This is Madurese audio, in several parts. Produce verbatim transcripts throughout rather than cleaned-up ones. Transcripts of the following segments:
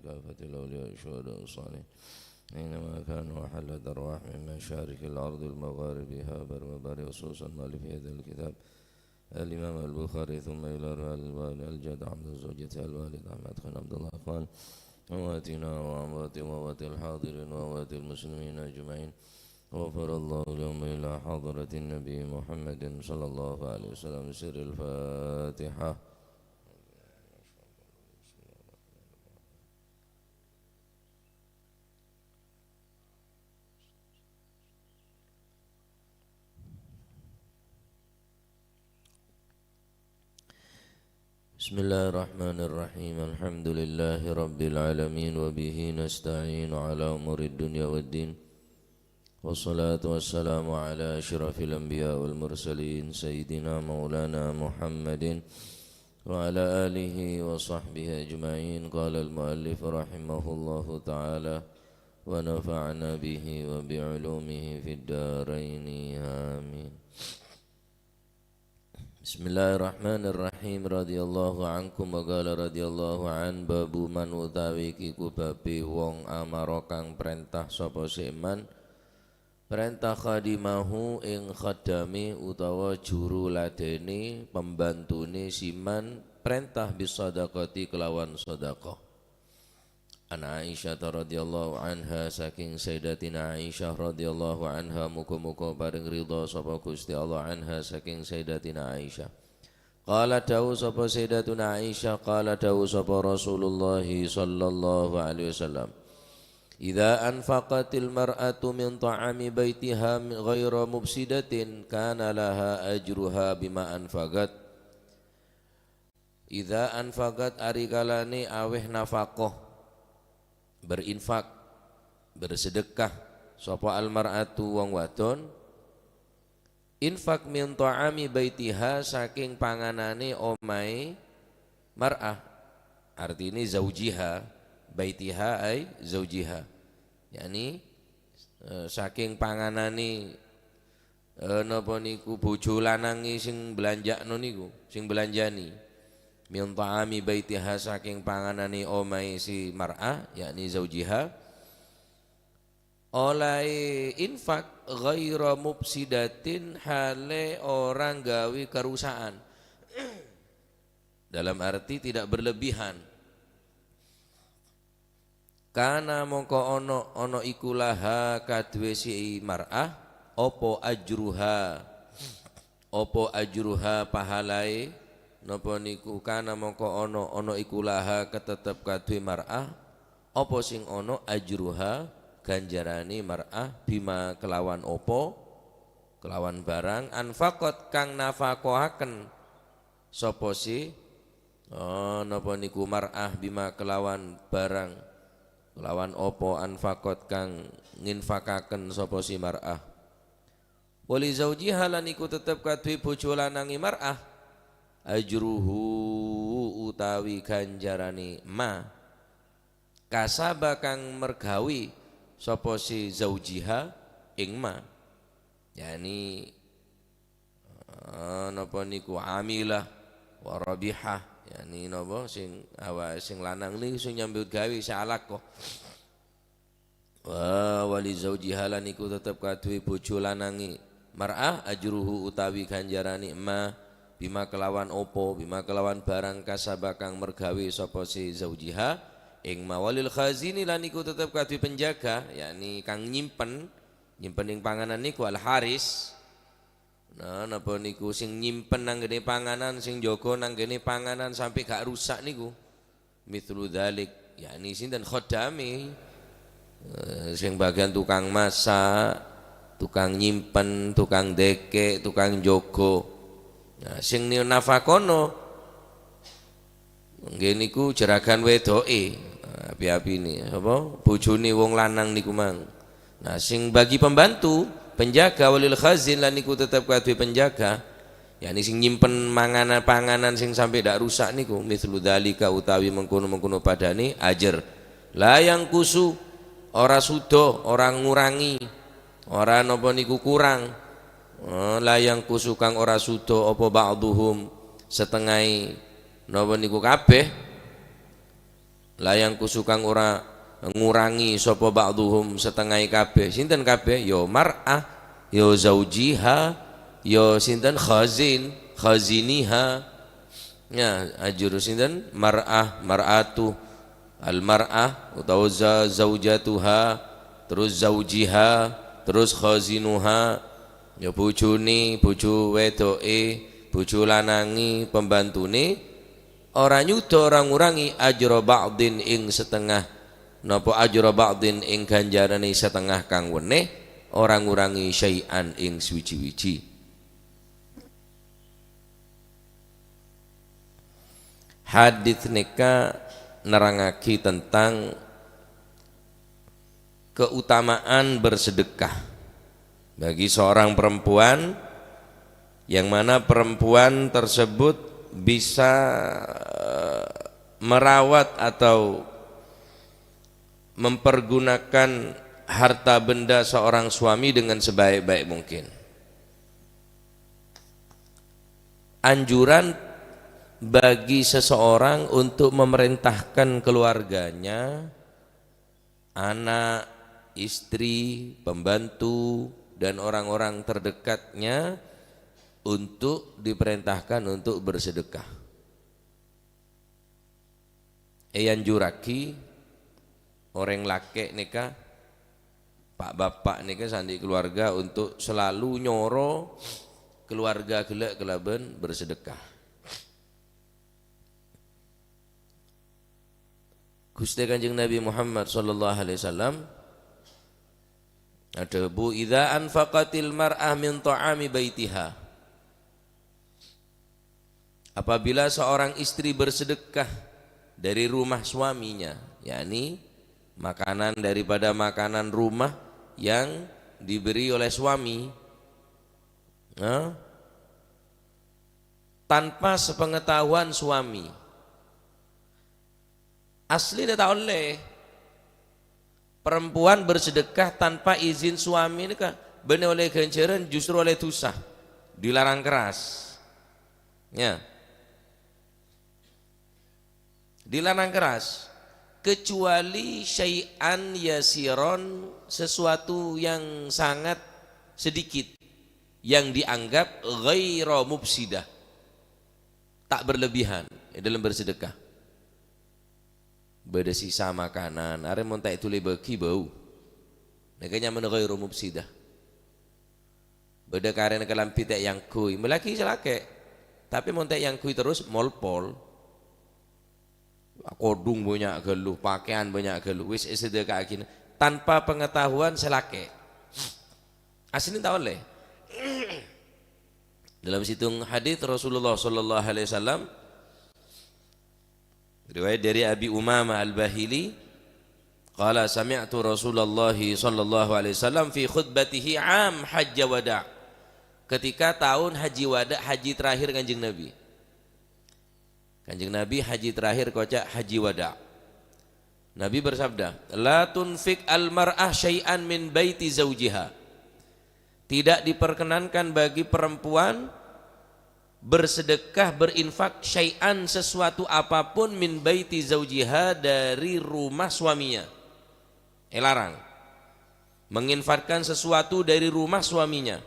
كافة الأولياء والشهداء والصالحين، أينما كانوا، وحلت أرواحهم من مشارق الأرض ومغاربها، بر وبحر، خصوصا مؤلف هذا الكتاب، الإمام البخاري، ثم إلى روح الوالد الجد عبد، زوجته الوالد أحمد خان عبد الله خان، أمواتنا وأموات، وأموات الحاضرين وأموات المسلمين أجمعين. غفر الله لهم إلى حضرة النبي محمد صلى الله عليه وسلم، سر الفاتحة. بسم الله الرحمن الرحيم. الحمد لله رب العالمين، وبه نستعين على أمور الدنيا والدين. والصلاة والسلام على أشرف الأنبياء والمرسلين، سيدنا مولانا محمد وعلى آله وصحبه أجمعين. قال المؤلف رحمه الله تعالى، ونفعنا به وبعلومه في الدارين، آمين. Bismillahirrahmanirrahim. Radhiyallahu ankum wa qala radhiyallahu an, babu man utawi iku babe wong amara kang prentah sapa si man, prentah khadimahu ing khaddame utawa juru ladene, pembantune si man, prentah bisadaqati kelawan sedekah. An Aisyah radhiyallahu anha, saking Sayyidatina Aisyah radhiyallahu anha, muga-muga paring ridha sapa Gusti Allah anha saking Sayyidatina Aisyah. Qala, dawuh sapa Sayyidatuna Aisyah, qala, dawuh sapa Rasulullah sallallahu alaihi wasallam, "Idza anfaqatil mar'atu min ta'ami baitiha ghaira mufsidatin, kana laha ajruha bima anfaqat." Idza anfaqat, ari kalane aweh nafaqah, berinfak, bersedekah, sapa al-mar'atu, wong wadon, infak, min ta'ami baitiha, saking panganane omahe mar'ah, artine zaujiha, baitiha ai zaujiha, yakni, eh, saking panganane eh, napa niku, bojo lanange sing belanja'no niku, sing belanjani. Min ta'ami baitiha, saking panganane omahe si mar'ah, yakni zaujiha. Olai infak ghaira mufsidatin, hale ora gawe karusakan. Dalam arti tidak berlebihan. Kana mongko ono, ono iku laha kaduwe si mar'ah, opo ajruha, opo ajruha pahalae, napa niku kana mongko ono, ono iku laha katetep kaduwe mar'ah, opo sing ono ajruha ganjarane mar'ah bima kelawan opo, kelawan barang, anfaqat kang nafakohaken sapa si Oh, napa niku mar'ah bima kelawan barang, kelawan opo anfaqat kang nginfakaken sapa si mar'ah. Wali zaujiha lan iku tetep kaduwe bojo lanange mar'ah. Ajruhu utawi ganjarane ma. Kasaba kang mergawe sapa si zaujiha ing ma. Yani, Ah, napa niku amilah wa rabihah, yani napa sing awa-, sing lanang niku sing nyambut gawe, sing alako. Wa wali zaujiha lan iku tetep kaduwe bojo lanange. Mar'ah ajruhu utawi ganjarane ma bima kelawan opo, bima kelawan barang kasaba kang mergawe sapa si zaujiha, ing ma walil khazini lan iku tetep kaduwe penjaga, yakni kang nyimpen, nyimpen ing panganan niku al haris. Nah, napa niku sing nyimpen nanggene panganan, sing jaga nanggene panganan sampe gak rusak niku. Mithlu dzalik, yakni sinten khodame. Eh, sing bagian tukang masak, tukang nyimpen, tukang deke, tukang jaga. Nah, sing ni-, nafakono, Nggih niku jeragan wedoke, api-api ni, apa, bojone wong lanang niku mang. Nah, sing bagi pembantu, penjaga, walil khazin lan niku tetep kaduwe penjaga, yakni sing nyimpen mangana-, panganan sing sampe dak rusak niku, mithlu dzalika utawi mengkono-mengkono padane, ajr. La yangkusu, ora sudo, ora ngurangi, ora napa niku kurang. Eh, la yangkusu kang ora sudo apa ba'duhum, setengahe napa niku kabeh, La yanqusu kang ora ngurangi sapa ba'dhuhum setengahé kabeh. Sinten kabeh? Ya mar'ah, ya zaujiha, ya sinten khazin, khaziniha. Ya, ajur sinten? Mar'ah, mar'atu, al-mar'ah utawa za-, zaujatuha, terus zaujiha, terus khazinuha. Ya bojone, bojo wedoke, bojo lanange, pembantune. Ora nyuda, ora ngurangi ajra ba'dhin ing setengah, napa ajra ba'dhin ing ganjarane setengah kang weneh, ora ngurangi syai'an ing suwiji-wiji. Hadits nèka nerrangngaghi tentang keutamaan bersedekah bagi seorang perempuan, yang mana perempuan tersebut bisa, eh, merawat atau mempergunakan harta benda seorang suami dengan sebaik-baik mungkin. Anjuran bagi seseorang untuk memerintahkan keluarganya, anak, istri, pembantu, dan orang-orang terdekatnya untuk diperintahkan untuk bersedekah. Èanjurraghi orèng lakè' nèka, pa'-bapa' nèka, sè andi' keluarga untuk selalu nyoro keluarga ghellâ' kalabân bersedekah. Ghustè Kanjeng Nabi Muhammad sallallahu alaihi wasallam adhâbu, "Idza anfaqatil mar'ah min ta'ami baitiha." Apabila seorang istri bersedekah dari rumah suaminya, yakni makanan daripada makanan rumah yang diberi oleh suami, ya, tanpa sepengetahuan suami. Asli ta' ollè. Perempuan bersedekah tanpa izin suami nèka bânnè ollè ghânjhârân, justru ollè dhusa. Dilarang keras. Ya. Dilarang keras. Kecuali syai'an yasiron, sesuatu yang sangat sedikit, yang dianggap ghaira mufsidah. Ta' berlebihan è dâlem bersedekah. Bâdâ sisa makanan, arè mon ta' èdulè bâgi bâu. Nèka nyamana ghairu mufsidah. Bâdâ karèna kalambhi ta' èangghuy, mellèaghi sè lakè'. Tapè mon ta' èangghuy terros, molpol. Kodhung bânnya' ghâllu, pakaian bânnya' ghâllu, wis èsedeka'aghina tanpa pengetahuan sè lakè'. Asli ta' ollè. Dalam situng hadits Rasulullah sallallahu alaihi wasallam, riwayat dari Abi Umamah Al-Bahili, qala, "Sami'tu Rasulullah sallallahu alaihi wasallam fi khutbatihi 'am hajja wada'." Ketika tahun haji wada', haji terakhir Kanjeng Nabi. Kanjeng Nabi haji terakhir koca' haji wada'. Nabi bersabda, "La tunfiq al-mar'ah syai'an min baiti zaujiha." Tidak diperkenankan bagi perempuan bersedekah, berinfak, syai'an, sesuatu apapun, min baiti zaujiha, dari rumah suaminya. Èlarang. Menginfakkan sesuatu dari rumah suaminya.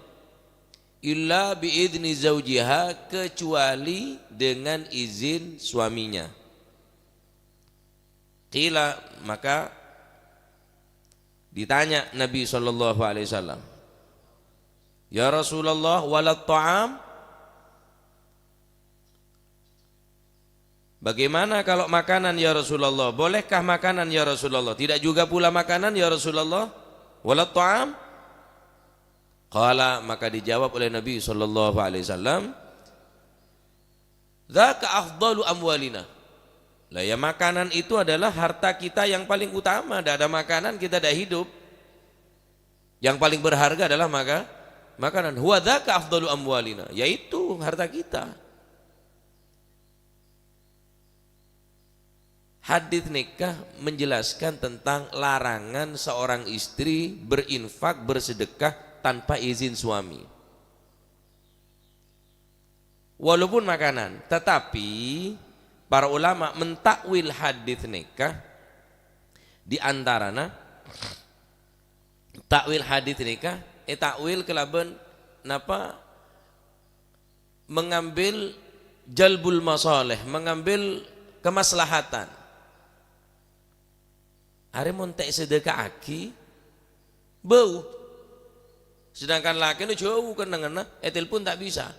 Illa bi idzni zaujiha, kecuali dengan izin suaminya. Qila, maka ditanya Nabi sallallahu alaihi wasallam, "Ya Rasulullah, walat ta'am?" Bagaimana kalau makanan, ya Rasulullah? Bolehkah makanan, ya Rasulullah? Tidak juga pula makanan, ya Rasulullah? Walat ta'am? Qala, maka dijawab oleh Nabi sallallahu alaihi wasallam, "Dzaka afdalu amwalina." Lah ya, makanan itu adalah harta kita yang paling utama. Tidak ada makanan, kita tidak hidup. Yang paling berharga adalah maka-, makanan. "Huwa dzaka afdalu amwalina." Yaitu harta kita. Hadits nèka menjelaskan tentang larangan seorang istri berinfak, bersedekah tanpa izin suami. Walaupun makanan, tetapi Para ulama mentakwil hadis nèka, di antarana takwil hadis nèka ètakwil kalabân napa? Mengambil jalbul masalih, mengambil kemaslahatan. Arè mon ta' èsadheka'aghi, bâu. Sedangkan lakèna jhâu kennengnganna, ètelpon ta' bisa.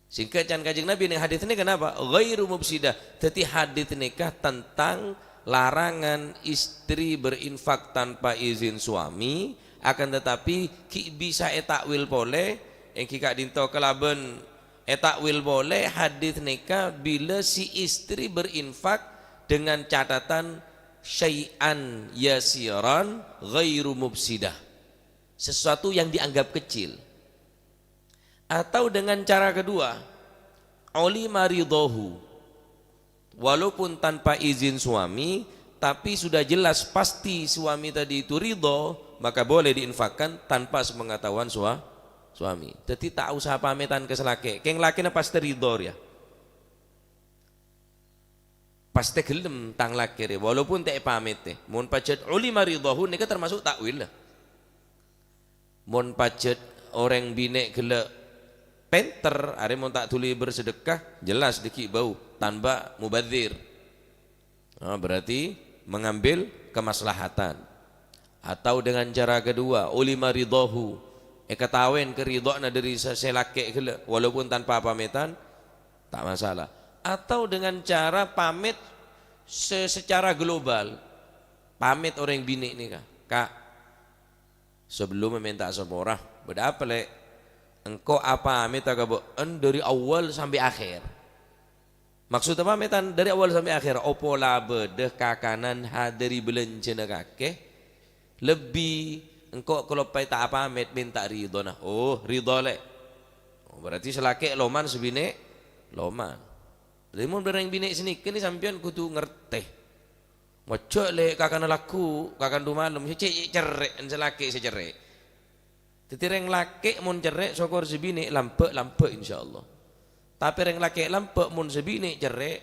Sehingga can Kanjeng Nabi neng hadis ini kenapa? Ghairu mufsidah. Jadi hadis nèka tentang larangan istri berinfak tanpa izin suami, akan tetapi ghi' bisa ètakwil polè, èngghi ka'dinto kalabân ètakwil polè hadis nèka bilâ si istri berinfak dengan catatan syai'an yasiran ghairu mufsidah. Sesuatu yang dianggap kecil. Atau dengan cara kedua, ulima ridhahu. Walaupun tanpa izin suami, tapi sudah jelas pasti suami tadi itu ridho, maka boleh diinfakkan tanpa sepengetahuan sua-, suami. Jadi ta' osa pamètan ka sè lakè'. Kèng lakèna pastè ridho rèya. Pastè ghellem tang lakè' rèya, walaupun ta' èpamètè. Mon pajhât ulima ridhahu nèka termasuk takwil. Mon pajhât orèng binè' ghellâ' pènter, arè mon ta' dhuli bersedekah, jelas dâggi' bâu, tanpa mubazir. Nah, berarti mengambil kemaslahatan. Atau dengan cara kedua, ulima ridhahu, èkataowèn karidhoanna dâri sè, sè lakè' ghellâ', walaupun tanpa pamètan, ta' masalah. Atau dengan cara pamèt se-, secara global, pamèt orèng binè' nèka, "Ka', sabellunna mènta sapora, bâdâ apa, Lè'? Engko' apamètta ka bâ'en dâri awwal sampè' akhèr." Maksodda pamètan dâri awwal sampè' akhèr, apa la bâdâ kakanan hadâri bâlânjhâna kakè? Lebbi, engko' kaloppaè ta' apamèt mènta ridhona. Oh, ridho, Lè'. Oh, berarti sè lakè' loman, sè binè' loman. Dhâddhi mon bâdâ rèng binè' sanèka nè sampèyan kodhu ngartè. Majâ', Lè', kakana lagghu', kakan du malem, sè cè-, cerrè', sè lakè' sè cerrè'. Dhâddhi rèng lakè' mon cerrè', sokor sè binè' lambâ', lambâ' insyaallah. Tapè rèng lakè' lambâ' mon sè binè' cerrè',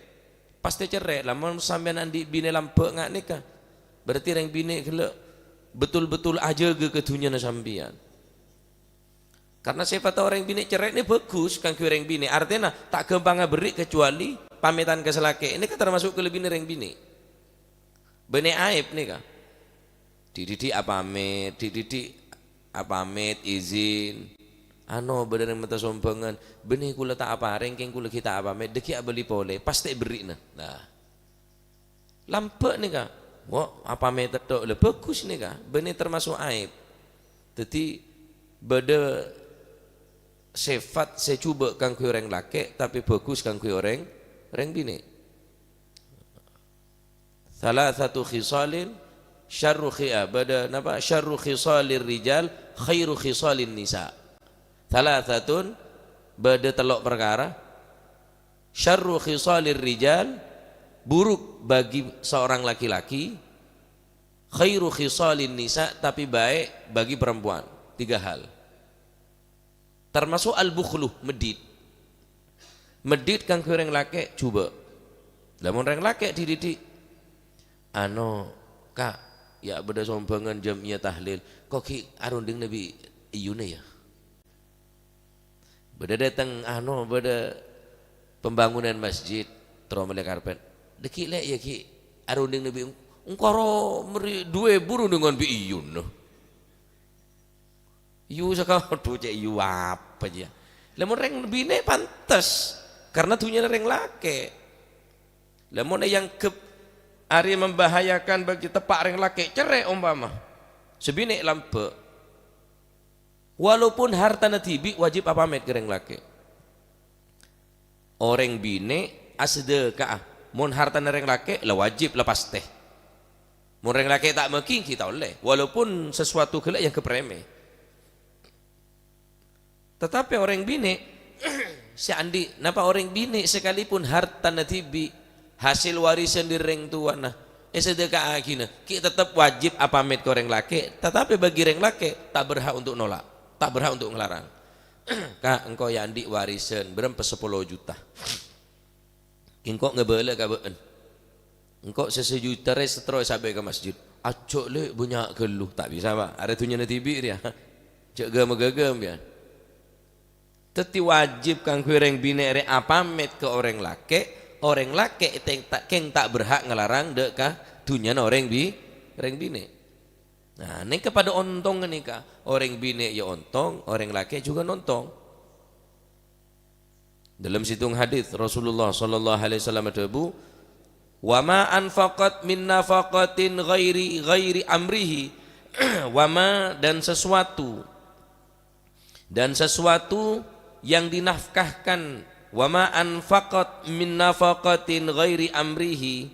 pastè cerrè'. Lah mon sampèyan andi' binè lambâ' nga' nèka, berarti rèng binè' ghellâ' betul-betul ajâgâ ka dhunnyana sampèyan. Karna sèfatta orèng binè' cerrè' nè bhâghus kaangghuy orèng binè', artèna ta' ghâmpang aberri' kecuali pamètan ka sè lakè'. Nèka termasuk kalebbiyânna rèng binè'. Bânnè aèb nèka. Dhi'-dhi'-dhi' apamèt, dhi'-dhi'-dhi' apamèt, izin. Ano, bâdâ rèng mènta sombhângan, "Bânnè kaulâ ta' aparèng, kèng kaulâ ghi' ta' apamèt, dâggi' abâli polè, pastè èberri'na." Nah. Lambâ' nèka, wo, apamèt tèdhâ', la bhâghus nèka, bânnè termasuk aèb. Dhâddhi, bâdâ sèfat sè jhubâ' kaangghuy orèng lakè', tapè bhâghus kaangghuy orèng, orèng binè'. Thalathatu khisalin syarru khi-, ah, bâdâ napa? Syarru khisalir rijal khairu khisalin nisa. Thalathatun, bâdâ tello' parkara. Syarru khisalir rijal, buruk bagi seorang laki-laki. Khairu khisalin nisa, tapi baik bagi perempuan. Tiga hal. Termasuk al-bukhlu, meddhit. Meddhit kaangghuy orèng lakè' jhubâ'. Lah mon orèng lakè' dhi'-dhi'-dhi', "Ano, Ka', ya' bâdâ sombhângan jam'iyah tahlil, ko' ghi' arondhingna bi' iyuna, ya." Bâdâ dâteng, ano, bâdâ pembangunan masjid, terro mellè karpet. "Dâggi', Lè', ya ghi' arondhingna bi' eng-, engko' ro mèrri' du èbu rondhingan bi' iyuna." Yu saka, adhu, cè' yu apa, ya? Lah, mon rèng binè' pantes, karna dhunnyana rèng lakè'. Lah, mon èangghep arèya membahayakan bagi teppa' rèng lakè', cerrè' ompama. Sè binè' lambâ'. Walaupun hartana dhibi' wajib apamèt ka rèng lakè'. Orèng binè' asadhâka'a. Mon hartana rèng lakè', la wajib, la pastè. Mon rèng lakè' ta' magi, ghi' ta' ollè. Walaupun sesuatu ghellâ' èangghep remeh. Tatapè orèng binè' sè andi', napa orèng binè' sakalèpon hartana dhibi', hasil warisan dâri rèng towana, èsadhâka'aghina, ghi' tettep wajib apamèt ka orèng lakè', tatapè bagi rèng lakè' ta' berhak untuk nolak, ta' berhak untuk nglarang. "Ka', engko' ya andi' warisan, bârâmpa sapolo juta." Engko' ngabâlâ ka bâ'na. Engko' sè sajuta rè saterro èsabâ' ka masjid. Ajjhâ', Lè', bânnya' ghâllu. Ta' bisa, Pak. Arè dhunnyana dhibi' rèya. Jhâ' ghâmagâ sampèyan. Dhâddhi wajib kaangghuy orèng binè' rè apamèt ka orèng lakè'. Orèng lakè' tèng ta', kèng ta' berhak ngalarang dâ' ka dhunnyana orèng bi-, orèng binè'. Nah, nèka padâ ontong nèka. Orèng binè' ya ontong, orèng lakè' jhughân ontong. Dalam sèttong hadits, Rasulullah sallallahu alaihi wasallam adhâbu, "Wa ma anfaqat min nafaqatin ghairi, ghairi amrihi." Wa ma, dan sesuatu, dan sesuatu yang dinafkahkan, "Wa ma anfaqat min nafaqatin ghairi amrihi."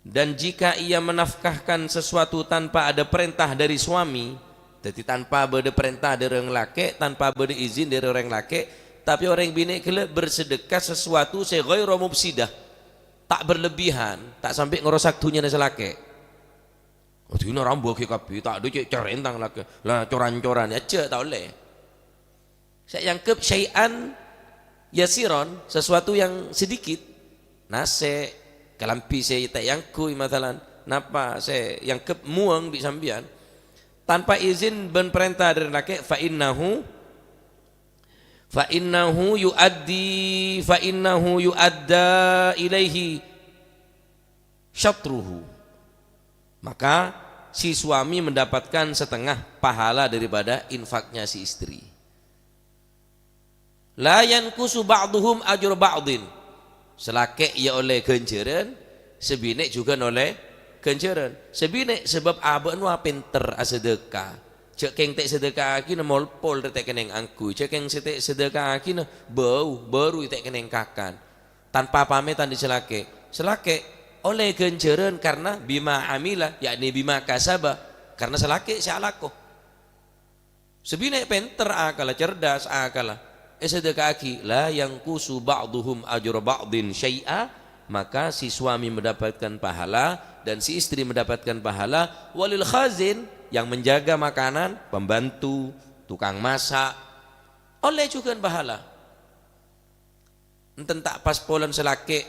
Dan jika ia menafkahkan sesuatu tanpa ada perintah dari suami, dhâddhi tanpa bâdâ perintah dâri orèng lakè', tanpa bâdâ izin dâri orèng lakè', tapè orèng binè' ghellâ' bersedekah sesuatu sè ghairu mufsidah, ta' berlebihan, ta' sampè' ngarosak dhunnyana sè lakè'. Oh, dhina rambâ ghi' kabbhi, ta' dhu cè' carèntang lakè', la coran-coran, ya jhâ' ta' ollè. Sè èangghep syai'an yasiron, sesuatu yang sedikit. Nasè', kalambhi sè ta' èangghuy, masalan. Napa sè èangghep muwâng bi' sampèyan. Tanpa izin bân parènta dâri lakè', fa innahu, fa innahu yu'addi, fa innahu yu'adda ilaihi syatruhu. Maka, si suami mendapatkan setengah pahala daripada infaknya si istri. "La yanqusu ba'duhum ajra ba'din." Sè lakè' ya ollè ghânjhârân, sè binè' jhughân ollè ghânjhârân. Sè binè' sabâb abâ'na pènter asadâka. Jhâ' kèng ta' èsadâkaaghinah mol-pol rè ta' kennèng angghuy. Jhâ' kèng sè ta' èsadâkaaghinah bâu, bâru ta' kennèng kakan. Tanpa pamètan dâri sè lakè'. Sè lakè' ollè ghânjhârân karna bima amila, yakni bima kasaba, karna sè lakè' sè alako. Sè binè' pènter akalla, cerdas akalla, èsadâkaaghi, "La yanqusu ba'duhum ajra ba'din syai'a," maka si suami mendapatkan pahala dan si istri mendapatkan pahala, walil khazin, yang menjaga makanan, pembantu, tukang masak, ollè jhughân pahala. Enten ta' pas polana sè lakè',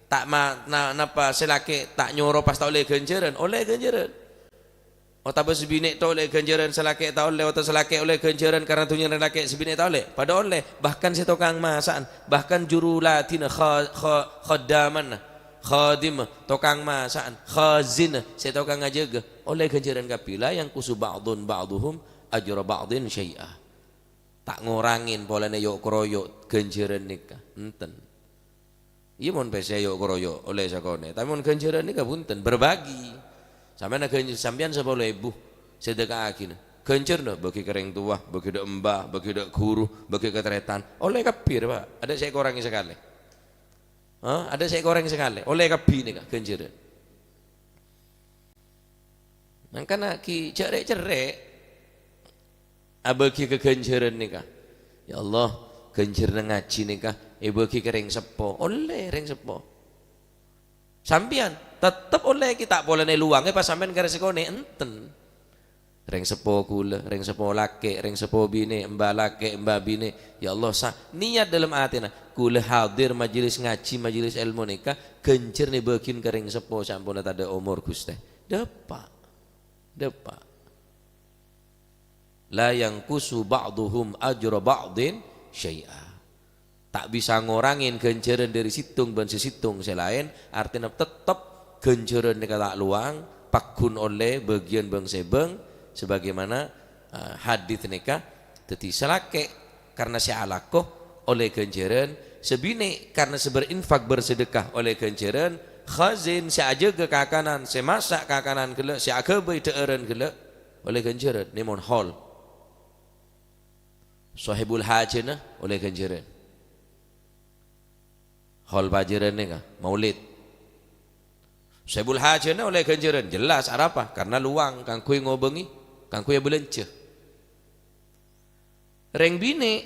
ta' ma-, na-, napa sè lakè' ta' nyoro pas ta' ollè ghânjhârân, ollè ghânjhârân. Otabâ sè binè' ta' ollè ghânjhârân, sè lakè' ta' ollè, otabâ sè lakè' ollè ghânjhârân karna dhunnyana lakè', sè binè' ta' ollè, padâ ollè. Bahkan sè tokang masa'an, bahkan juru ladhinna, kha-, kha-, khaddamanna, khadimma, tokang masa'an, khazinna, sè tokang ajâgâ, ollè ghânjhârân kabbhi. "La yanqusu ba'dun ba'duhum ajra ba'din syai'a." Ta' ngorangè polana yok-royok ghânjhârân nèka. Enten. Iyâ, mon pèssè yok-royok ollè sakonè', tapè mon ghânjhârân nèka bhunten, berbagi. Sampèyan ghân-, sampèyan sapolo èbu, sedekaaghina. Ghânjhârna bâgi ka rèng towa, bâgi dâ' emba, bâgi dâ' ghuru, bâgi ka tarètan. Ollè kabbhi, Pak. Adâ' sè èkorangè sakalè. Hah? Adâ' sè èkorangè sakalè. Ollè kabbhi nèka ghânjhârân. Mangkana ghi' jhâ' rè'-cerrè' abâgi ka ghânjhârân nèka. "Ya Allah, ghânjhârânna ngajhi nèka èbâgi ka rèng seppo." Ollè rèng seppo. Sampèyan tettep ollè ghi' ta' polana è lowangngè pas sampèyan karè sakonè', enten. Rèng seppo kaulâ, rèng seppo lakè', rèng seppo binè', emba lakè', emba binè'. Ya Allah, sa-, niyat dâlem atèna, "Kaulâ hadir majelis ngajhi, majelis èlmo nèka, ghânjhârânna èbâgiyân ka rèng seppo sè ampon tadâ' omor, Ghustè." Dâpa'. Dâpa'. "La yanqusu ba'duhum ajra ba'din syai'a." Ta' bisa ngorangè ghânjhârân dâri sèttong bân sè sèttong sè laèn, artèna tettep ghânjhârân nèka ta' lowang, pagghun ollè bâgiyân bâng-sèbâng, sebagaimana, eh, hadits nèka. Dhâddhi sè lakè' karna sè alako ollè ghânjhârân, sè binè' karna sè berinfak, bersedekah, ollè ghânjhârân, khazin sè ajâgâ kakanan, sè masa' kakanan ghellâ', sè aghâbây dhâ'ârân ghellâ', ollè ghânjhârân, nèmon hol. Sohibul hajana ollè ghânjhârân. Hol pajhârân nèka, maulid. Sohibul hajana ollè ghânjhârân, jelas arapa? Karna lowang kaangghuy ngobângè, kaangghuy abâlânjhâ. Rèng binè',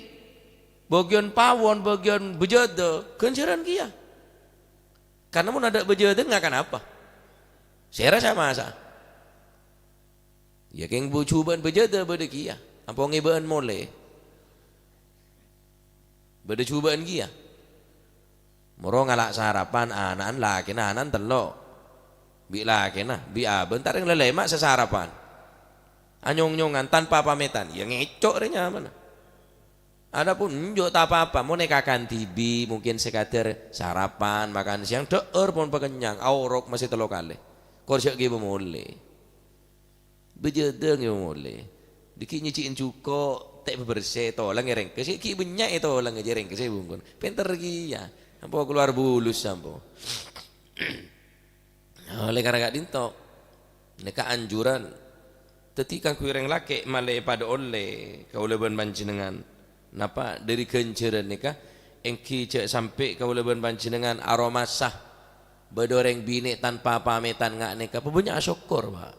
bâgiyân pawon, bâgiyân bâjâdâ, ghânjhârân kèya. Karna mon adâ' bâjâdâ ngakan apa? Sèra sè masa'. Iyâ, kèng bu-, jhubâ'ân bâjâdâ bâdâ kèya. Ampon ngèbâ'ân molè. Bâdâ jhubâ'ân kèya. Moro ngala' sarapan, ana'na lakèna, ana'na tello'. Bi' lakèna, bi' abâ'na, ta' rèng lalèma' sè sarapan. Anyong-nyongan tanpa pamètan, ya ngèco' rè nyamana. Adapun enjâ' ta' pa-apa, mon è kakan dhibi', mungkin sekadar sarapan, makan siang, dhâ'âr pon pakennyang, aorok masè tello kalè. Kor jhâ' ghibâ molè. Bâjâdhâng ya molè. Dâgghi' nyèjhi'in jhuko', ta' bhâbhersè, tolèng èrèngkes. Ghi' bânnya' ètolèng jâ' èrèngkes bungkona. Pènter kèya. Ampo kalowar bulus ampo. Olè karana ka'dinto. Nèka anjuran. Dâddhi kaangghuy rèng lakè' malè padâ ollè kaulâ bân panjhennengngan. Napa dhâri ghânjhârân nèka? Èngghi jhâ' sampè' kaulâ bân panjhennengngan aromasa bâdâ orèng binè' tanpa pamètan nga' nèka. Pabânnya' asokkor, Pa'.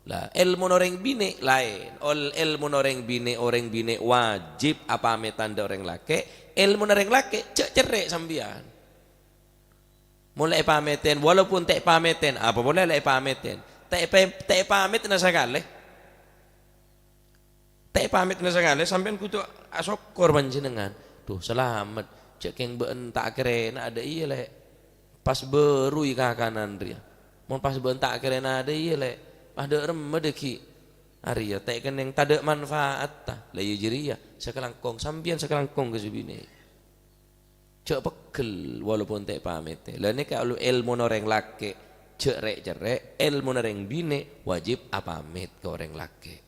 La, èlmona orèng binè' laèn. Ol-, èlmona orèng binè', orèng binè' wajib apamètan dâ' orèng lakè'. Èlmona orèng lakè' jhâ' cerrè' sampèyan. Mon la èpamètèn, walaupun ta' èpamètèn, apa polè la èpamètèn? Ta' èpa-, ta' èpamètna sakalè. Ta' èpamètna sakalè, sampèyan kodhu asokkor panjhennengngan. Duh, salamet. Jhâ' kèng bâ'na ta' karèna adâ' iyâ, Lè'. Pas bâru è kakanan rèya. Mon pas bâ'na ta' karèna adâ' iyâ, Lè'. Pas dâ' remma dâgghi'. Arèya ta' kennèng tadâ' manfaatta. La iyâ jârèya, sakalangkong, sampèyan sakalangkong ka sè binè'. Jhâ' peggel, walaupun ta' èpamètè. La nèka èl-, èlmona orèng lakè' jhâ' rè'-cerrè', èlmona orèng binè' wajib apamèt ka orèng lakè'.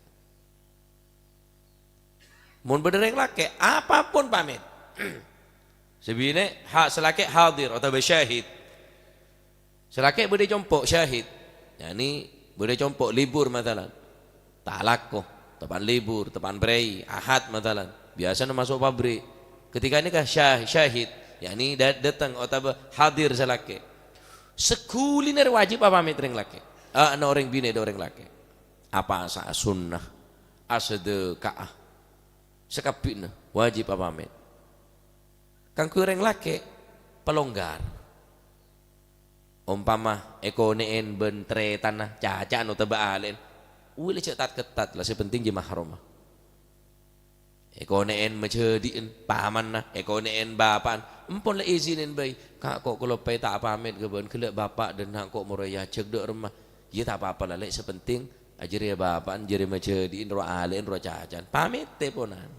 Mon bâdâ orèng lakè', apapun pamèt. Sè binè', ha-, sè lakè' hadir otabâ syahid. Sè lakè' bâdâ è compo', syahid. Ya'ni bâdâ è compo', libur, masalan. Ta' alako, teppa'na libur, teppa'na prèi, Ahad, masalan. Biyasana maso' pabrik. Ketika nèka syah-, syahid, ya'ni dâ-, dâteng otabâ hadir sè lakè'. Saghulina rèya wajib apamèt rèng lakè'. Ana orèng binè' dâ' orèng lakè'. Apasa'a sunnah, asadhâka'a. Sakabbhina wajib apamèt. Kaangghuy orèng lakè', palonggar. Ompama èkonè'èn bân tarètanna, caca'na otabâ alè'na, uwila jhâ' tat-kettat la, sè penting jiyâ mahromma. Èkonè'èn majhâdhi'ân pamanna, èkonè'èn bapa'na, empon la èzinin bhâi, "Ka', ko' kaloppaè ta' apamèt ka bâ'na, ghellâ' bapa' dânna' ko' moro èajhâk dâ' remma." "Iyâ, ta' pa-apa la, Lè', sè penting jârèya bapa'na, jârèya majhâdhi'ân, rowa alè'na, rowa caca'na. Pamètè, ponan."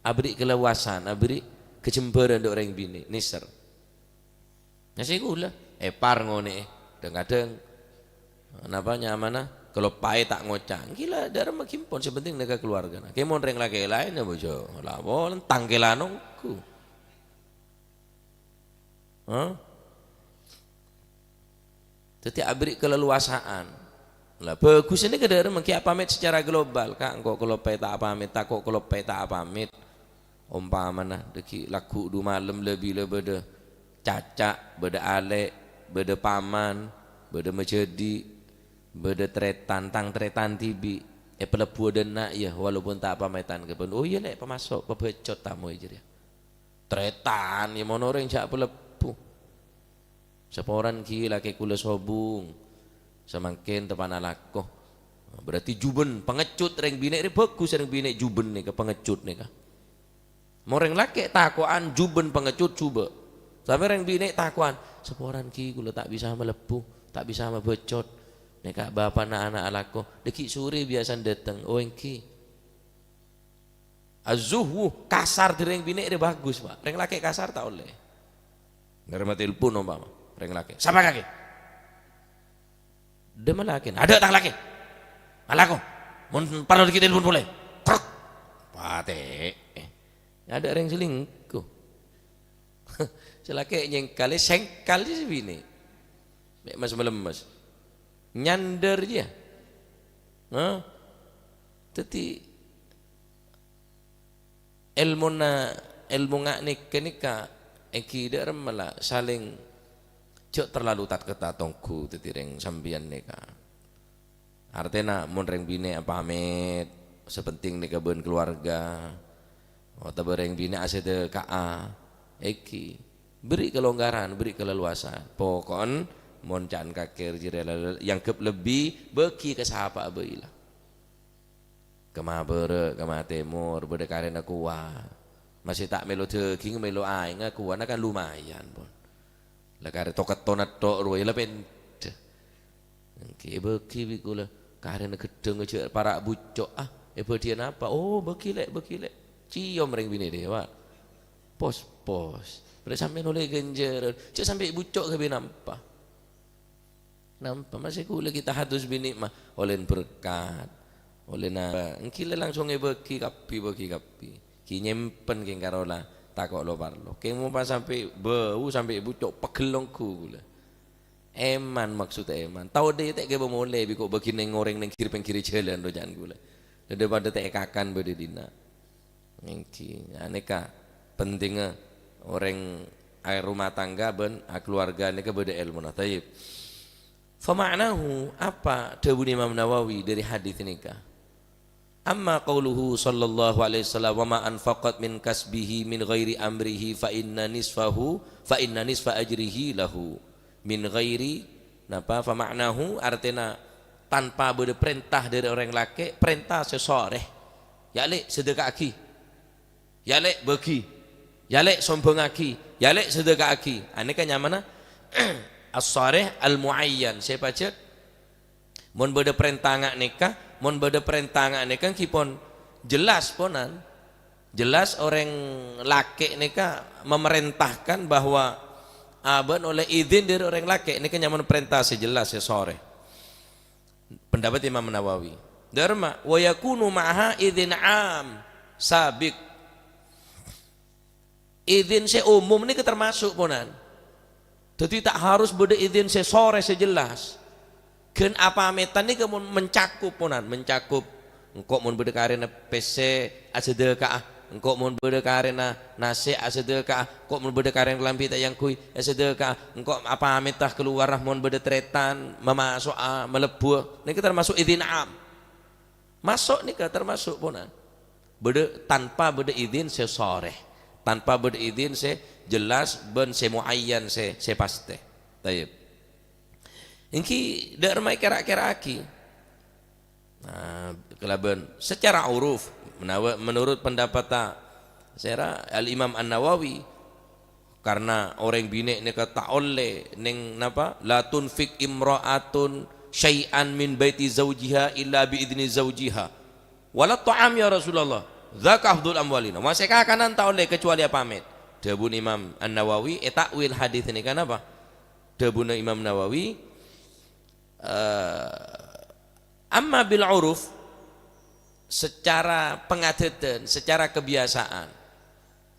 Aberri' kaleluwasan, aberri' kajembhârân dâ' orèng binè', nèser. Ngasè kaulâ, èpar ngonè'è. Dhâng-kadhâng, napa nyamana, kaloppaè ta' ngoca'. Ghi la, dâ' remma ghi empon, sè penting nèka kalowargana. Kèmon rèng lakè' laèn, ya, bojo. La, wol, entang kèla nongghu. Hah? Dâddhi aberri' kaleluwasaan. La, bhâghus nèka dâ' remma ghi apamèt secara global. "Ka', engko' kaloppaè ta' apamèt, tako' kaloppaè ta' apamèt." Ompamana, dâgghi' lagghu' du malem la bilâ bâdâ caca', bâdâ alè', bâdâ paman, bâdâ majhâdhi', bâdâ tarètan, tang tarètan dhibi', èpalebbhuwâ dânna', iyâ, walaupun ta' apamètan ka bâ'na. "Oh, iyâ, Lè', pamaso', pabâcot tamoy jârèya." Tarètan, iyâ, mon orèng jhâ' palebbhu. Saporan ghi lakè kaulâ sobung. Samangkèn teppa'na alako. Berarti jubân, pangecut rèng binè' rè bhâghus, rèng binè' jubân nèka, pangecut nèka. Mon rèng lakè' tako'an jubân pangecut jhubâ'. Tapè rèng binè' tako'an, "Saporan ghi kaulâ ta' bisa malebbhu, ta' bisa mabâcot. Nèka bapa'na ana' alako." Dâgghi' sorè biyasana dâteng, "Oh, èngghi." Az-zuhwu, kasar dâri rèng binè' rè bhâghus, Pa'. Rèng lakè' kasar ta' ollè. Nèrèma telpon ompama, rèng lakè'. "Sapa kakè?" "Dâ' emma lakèna?" "Adâ' tang lakè. Alako. Mon parlo dâgghi' telpon polè." Truk. Patè. Adâ' rèng selingkuh. Sè lakè' nyèngkalè, sèngkal sè binè'. Mè' mes-melemmes. Nyandâr jiyâ. Hah? Dâddhi, èlmona, èlmo nga' nèka nèka èngghi dâ' remma la salèng jhâ' terlalu tat-, ketat ongghu dâddhi rèng sampèyan nèka. Artèna mon rèng binè' apamèt, sè penting nèka bân keluarga, otabâ rèng binè' asadhâka'a, èngghi. Beri kelonggaran, beri keleluasan. Poko'en mon ca'na kakè jârèya la-, èangghep lebbi, bâgi ka sapa'a bhâi la. Kemma bârâ', kemma tèmor, bâdâ karèna kowa. Masè ta' mèlo dhâghing, mèlo aèngnga, kowana kan lumayan, pon. La karè to-ketto netto' rowa, la pèndhâ. Èngghi èbâghi bi' kaulâ, karèna ghedhâng jhâ' para' bucco', ah, èbâdhiyâ napa? Oh, bâghi, Lè', bâghi, Lè'. Ciyom rèng binè' dâ' iyâ, Pak. Pos, pos. Berarti sampèyan ollè ghânjhârân. Jhâ' sampè' bucco' ghâbây napa. Napa, masè kaulâ ghi' tahadus binè' ma', ollèna berkat, ollèna, èngghi la langsung èbâghi kabbhi, bâghi kabbhi. Ghi' nyèmpen kèng karo la tako' lo-parlo. Kèng mon pas sampè' bâu, sampè' bucco', pegghel ongghu kaulâ. Èman, maksodda èman. Tao dâ' ta' ghâbây molè bi' ko' bâghi neng orèng neng ghir-pèngghirrâ jhâlân, roca'an kaulâ. Dâ-, dâ-, padâ ta' èkakan bâdâ dinna'. Èngghi, anèka pentingnga orèng aromah tangga bân akaluwarga nèka bâdâ èlmona. Thayyib. Fa ma'nahu, apa dhâbuna Imam Nawawi dâri hadis nèka? Amma qauluhu sallallahu alaihi wasallam, "Wa ma anfaqat min kasbihi min ghairi amrihi fa inna nisfahu, fa inna nisfa ajrihi lahu." Min ghairi, napa? Fa ma'nahu, artèna tanpa bâdâ parènta dâri orèng lakè', parènta sè sareh. "Ya', Lè', sedeka'aghi. Ya', Lè', bâghi. Ya', Lè', sombhângaghi. Ya', Lè', sedeka'aghi." Anèka nyamana as-sareh al-muayyan. Sè pajhât, mon bâdâ parènta nga' nèka, mon bâdâ parènta nga' nèka, èngghi pon jelas, ponan. Jelas orèng lakè' nèka memerintahkan bahwa abâ'na ollè idin dâri orèng lakè', nèka nyamana parènta sè jelas, sè sareh. Pendapat Imam Nawawi. Dârma, "Wa yakunu ma'aha idzin 'am sabiq." Idin sè umum nèka termasuk, ponan. Dâddhi ta' harus bâdâ idin sè sareh sè jelas. Ghân apamètan nèka mon mencakup, ponan, mencakup. Engko' mon bâdâ karèna pèssè, asedeka'a. Engko' mon bâdâ karèna nasè', asedeka'a. Engko' mon bâdâ karèna kalambhi ta' èangghuy, asedeka'a. Engko' apamètta kalowara mon bâdâ tarètan, mamaso'a, malebbhuwâ. Nèka termasuk idin 'am. Maso' nèka termasuk, ponan. Bâdâ, tanpa bâdâ idin sè sareh. Tanpa bâdâ idin sè jelas bân sè muayyan, sè, sè pastè. Thayyib. Èngghi dâ' remma èkèra-kèra'aghi. Nah, kalabân secara uruf, menawa menurut pendapatta sèra Al-Imam An-Nawawi, karna orèng binè' nèka ta' ollè neng napa? "La tunfiq imra'atun syai'an min baiti zaujiha illa bi idzni zaujiha." "Wala ta'am ya Rasulullah, dzaka afdhul amwalina." Masè kakanan ta' ollè kecuali apamèt. Dhâbuna Imam An-Nawawi ètakwil hadis nèka napa? Dhâbuna Imam Nawawi, eh, amma bil uruf, secara pengadatan, secara kebiasaan,